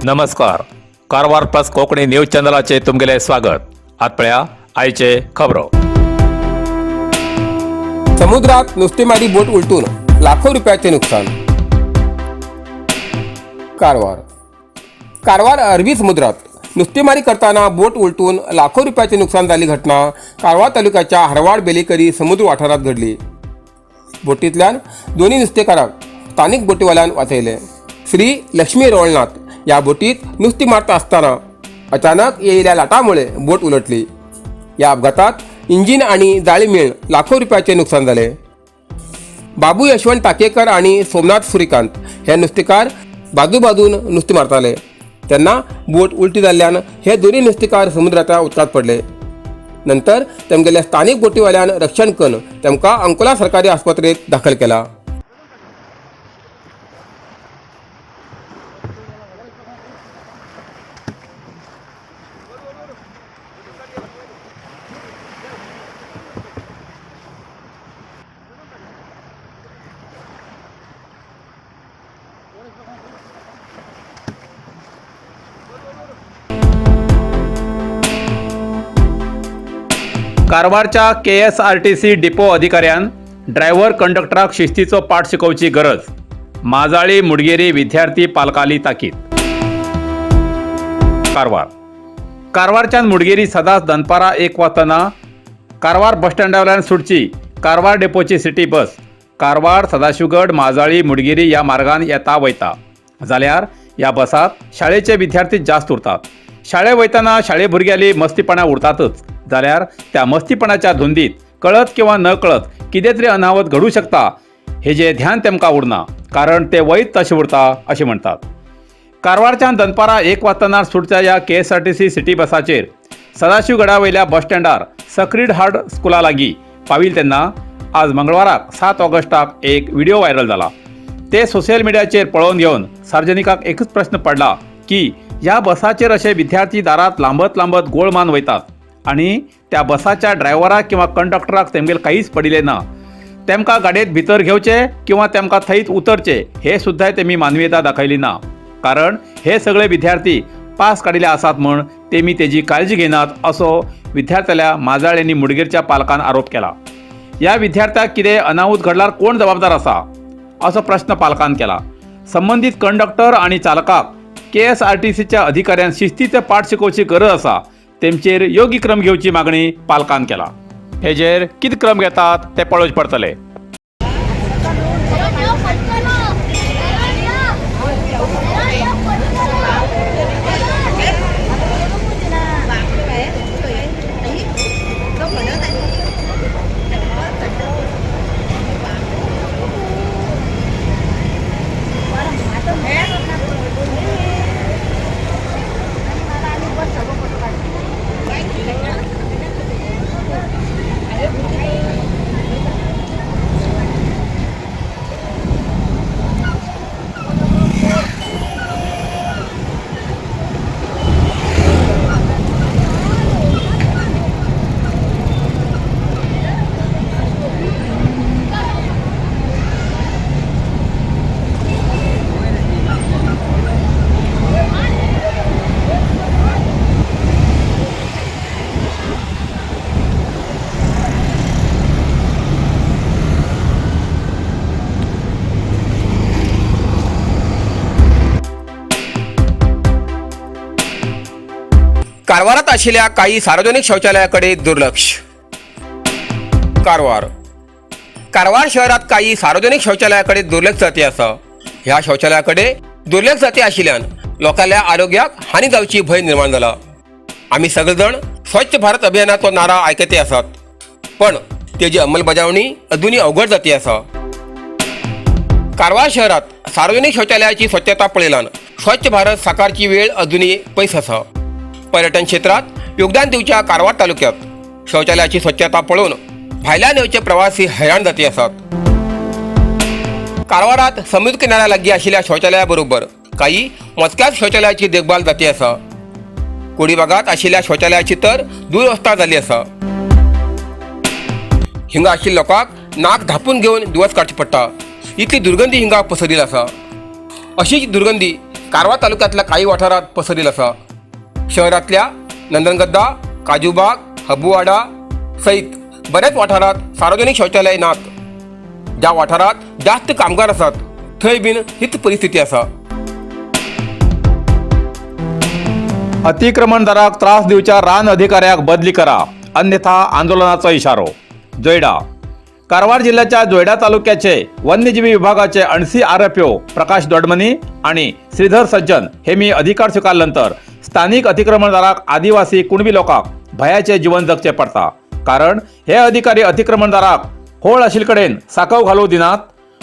नमस्कार, Karwar plus Konkani news चॅनलाचे तुमगेले स्वागत. आत पळया आयचे खबरो. समुद्रात नुस्तेमारी बोट उलटून लाखो रुपयाचे नुकसान. कारवार. कारवार अरबी समुद्रात नुस्तेमारी करताना बोट उलटून लाखो रुपयाचे नुकसान जाल्ली घटना कारवार तालुक्याच्या हरवाड बेलेकरी समुद्र वाठारात घडली. बोटींतल्यान दोन्ही नुस्तेकारांक स्थानिक बोटीवाल्यान वाचयले. श्री लक्ष्मी रवळनाथ या बोटीत नुस्ती मारता असताना अचानक येयल्या लाटामुळे बोट उलटली. या अपघातात इंजिन आणि जाळी मेळ लाखो रुपयाचे नुकसान झाले. बाबू यशवंत टाकेकर आणि सोमनाथ सूर्यकांत हे नुस्तेकार बाजूबाजून नुस्ती मारताले. त्यांना बोट उलटी जाल्ल्यान हे दोन्ही नुस्तेकार समुद्राच्या उदकांत पडले. नंतर तेमगेल्या स्थानिक बोटीवाल्यान रक्षण करून तेमकां अंकोला सरकारी आस्पत्रेत दाखल केला. कारवारच्या केएसआरटीसी डिपो अधिकाऱ्यान ड्रायव्हर कंडक्टराक शिस्तीचो पाठ शिकोवची गरज. माजाळी मुडगेरी विद्यार्थी पालकाली ताकीद. कारवार. कारवारच्यान मुडगेरी सदांच दनपारां 1 वतना कारवार बस स्टँडावयल्यान सुटची कारवार डेपोची सिटी बस कारवार, सदाशिवगड, माजाळी, मुडगेरी ह्या मार्गान येता वयता. जाल्यार ह्या बसात शाळेचे विद्यार्थी जास्त उरतात. शाळे वयतना शाळे भुरग्यांली मस्तीपणां उरतातच. जाल्यार त्या मस्तीपणाच्या धुंदीत कळत किंवा न कळत कितें तरी अनावत घडूं शकता हेजें ध्यान तेमकां उरना, कारण ते वयच तशें उरता अशें म्हणटात. कारवारच्यान दनपारां 1 वाजतना सुटच्या ह्या केएसआरटीसी सिटी बसाचेर सदाशिवगडा वयल्या बस स्टँडार सक्रीड हार्ट स्कुला लागीं पाविल तेन्ना आज मंगळवाराक 7 ऑगस्टाक एक व्हिडिओ व्हायरल जाला. ते सोशल मिडियाचेर पळोवन घेवन सार्वजनिकाक एकूच प्रश्न पडला की ह्या बसाचेर अशे विद्यार्थी दारात लांबत लांबत गोळ मान वयतात आनी त्या बसाच्या ड्रायव्हराक किंवा कंडक्टराक तेमगेल कांयच पडिल्लें ना. तेमकां गाडयेंत भितर घेवचे किंवा तेमकां थंयच उतरचे हे सुद्दां तेमी मानवीयता दाखयली ना, कारण हे सगळे विद्यार्थी पास काडिल्ले आसात म्हूण तेमी तेजी काळजी घेनात असो विद्यार्थ्याल्या माजाळ आनी मुडगेरच्या पालकान आरोप केला. ह्या विद्यार्थ्याक कितें अनाहूत घडल्यार कोण जबाबदार आसा असो प्रश्न पालकान केला. संबंदीत कंडक्टर आनी चालकाक केएसआरटीसीच्या अधिकाऱ्यान शिस्तीचे पाठ शिकोवची गरज आसा. तेमचेर योग्य क्रम घेवची मागणी पालकान केला. हेजेर कितें क्रम घेतात ते पळोवचे पडटले. कारवारात आशिल्ल्या काही सार्वजनिक शौचालयाकडे दुर्लक्ष. कारवार. कारवार शहरात काही सार्वजनिक शौचालयाकडे दुर्लक्ष जाती आसा. ह्या शौचालयाकडे दुर्लक्ष जाती आशिल्ल्यान लोकांल्या आरोग्याक हानी जावची भंय निर्माण जाला. आमी सगळे जाण स्वच्छ भारत अभियानाचो नारा आयकते आसात, पण तेजी अंमलबजावणी अजुनूय अवघड जाती आसा. कारवार शहरात सार्वजनिक शौचालयाची स्वच्छता पळयल्यान स्वच्छ भारत साकारची वेळ अजुनूय पयस आसा. पर्यटन क्षेत्रात योगदान दिवच्या कारवार तालुक्यात शौचालयाची स्वच्छता पळोवन भायल्यान येवचे प्रवासी हैराण जाती आसात. कारवारात समुद्र किनाऱ्या लागीं आशिल्ल्या शौचालया बरोबर काही मोजक्याच शौचालयाची देखभाल जाती आसा. कोडीबागात आशिल्ल्या शौचालयाची तर दुरवस्था जाल्ली आसा. हिंगा आशिल्ल्या लोकांक नाक धांपून घेवन दिवस काडचे पडटा, इतली दुर्गंधी हिंगा पसरिल्ली आसा. अशीच दुर्गंधी कारवार तालुक्यांतल्या काही वाठारात पसरिल्लो आसा. शहरांतल्या नंदनगद्दा, काजूबाग, हबुवाडा सहित बऱ्याच वाठारात सार्वजनिक शौचालय नात. ज्या वाठारात जास्त कामगार आसात थंय बीन हीच परिस्थिती आसा. अतिक्रमणदाराक त्रास दिवच्या रान अधिकाऱ्याक बदली करा, अन्यथा आंदोलनाचो इशारो. जोयडा. कारवार जिल्ह्याच्या जोयडा तालुक्याचे वन्यजीवी विभागाचे अणसी आरएफओ प्रकाश दोडमनी आणि श्रीधर सज्जन हे मी अधिकार स्वीकारल्यानंतर स्थानिक अतिक्रमणदाराक आदिवासी कुणबी लोकांक भयाचे जीवन जगचे पडता, कारण हे अधिकारी अतिक्रमणदाराक होळ आशिल्ले कडेन साकव घालू दिनात.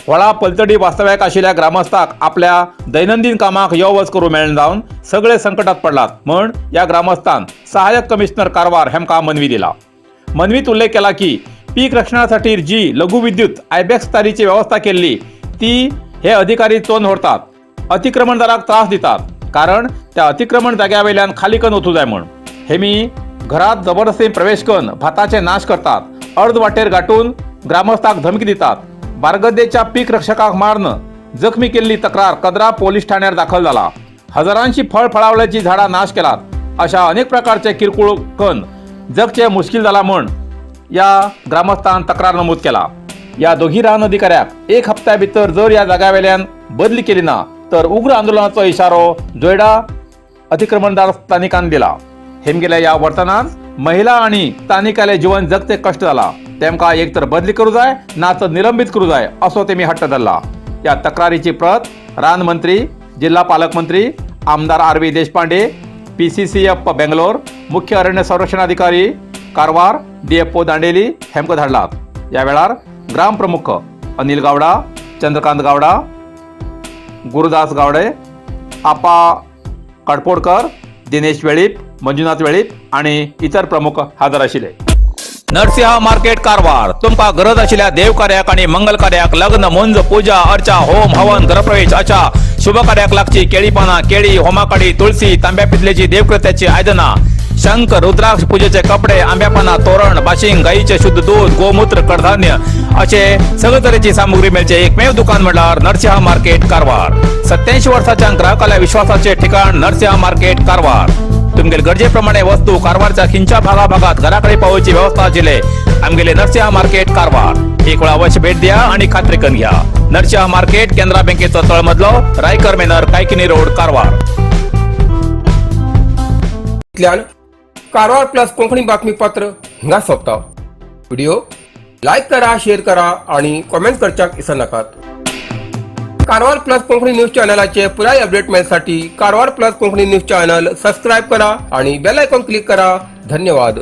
व्हळा पलतडी वास्तव्याक आशिल्ल्या ग्रामस्थाक आपल्या दैनंदिन कामाक यो वच करूं मेळना जावन सगळे संकटात पडलात म्हण ह्या ग्रामस्थान सहाय्यक कमिशनर कारवार हेमकां मनवी दिला. मनवीत उल्लेख केला की पीक रक्षणासाठी जी लघुविद्युत आयबॅक्स तारीची व्यवस्था केल्ली ती हे अधिकारी चोन व्हरतात, अतिक्रमणदाराक त्रास दितात, कारण त्या अतिक्रमण जाग्या वयल्यान खाली कन वचूं जाय म्हण. हेमी घरात जबरदस्तीन प्रवेश कन भाताचे नाश करतात, अर्द वाटेर गाठून ग्रामस्थाक धमकी दितात. बारगद्देच्या पीक रक्षकाक मारून जखमी केल्ली तक्रार कदरा पोलीस ठाण्यार दाखल जाला. हजारांशी फळ फळावळ्याची झाडां नाश केलात. अशा अनेक प्रकारचे किरकोळ कन जगचे मुश्कील जाला म्हण या ग्रामस्थान तक्रार नमूद केला. या दोघी रान अधिकाऱ्याक एक हप्त्या भितर जर या जाग्यावेल्यान बदली केली ना तर उग्र आंदोलनाचो इशारो जोयडा अतिक्रमणदार स्थानिकान दिला. हेमगेल्या या वर्तनान महिला आणि स्थानिकाले जीवन जगते कष्ट जाला. तेमकां एक तर बदली करू जाय ना तर निलंबित करू जाय असो तेमी हट्ट धरला. या तक्रारीची प्रत रान मंत्री, जिल्हा पालकमंत्री आमदार R V Deshpande, PCCF Bangalore, मुख्य अरण्य संरक्षण अधिकारी कारवार, डीएफओ दांडेली हेमकां धाडलात. या वेळार ग्रामप्रमुख अनिल गावडा, चंद्रकांत गावडा, गुरुदास गावडे, आपा कडपोडकर, दिनेश वेळीप, मंजुनाथ वेळीप आणि इतर प्रमुख हजर आशिल्ले. नरसिंह मार्केट कारवार. तुमकां गरज आशिल्ल्या देवकार्याक आणि मंगल कार्याक, लग्न, मुंज, पूजा अर्चा, होम हवन, गृहप्रवेश अशा शुभ कार्याक लागची केळी पानां, केळी, होमाकाडी, तुळसी, तांब्या पितलेची देवकृत्याची आयदनां, शंख, रुद्राक्ष, पूजेचे कपडे, आंब्या पानां, तोरण, बाशिंग, गाईचे शुद्ध दूध, गोमूत्र, कडधान्य असे सगळे तरेची सामुग्री मेळचे एकमेव दुकान म्हणल्यार नरसिंह मार्केट कारवार. 87 वर्साच्या ग्राहकाला विश्वासाचे ठिकाण नरसिंह मार्केट कारवार. तुमगेले गरजेप्रमाणे वस्तू कारवारच्या खिंच्या भागा भागात घराकडे पावोवची व्यवस्था आशिल्ले आमगेले नरसिंह मार्केट कारवार. एक वेळा अवश्य भेट द्या आणि खात्री करून घ्या. नरसिंह मार्केट, केनरा बँकेचो तळमजलो, रायकर मेनर, कायकिनी रोड, कारवार. इतल्यान कारवार प्लस कोंकणी बातमीपत्र हांगा सोंपता. व्हिडिओ लायक करा, शेअर करा आणि कॉमेंट करच्याक विसरनाकात. कारवार प्लस कोंकणी न्यूज चॅनलाचे पुराय अपडेट मेळसाठी Karwar plus Konkani news channel subscribe करा आणि बेल आयकॉन क्लिक करा. धन्यवाद.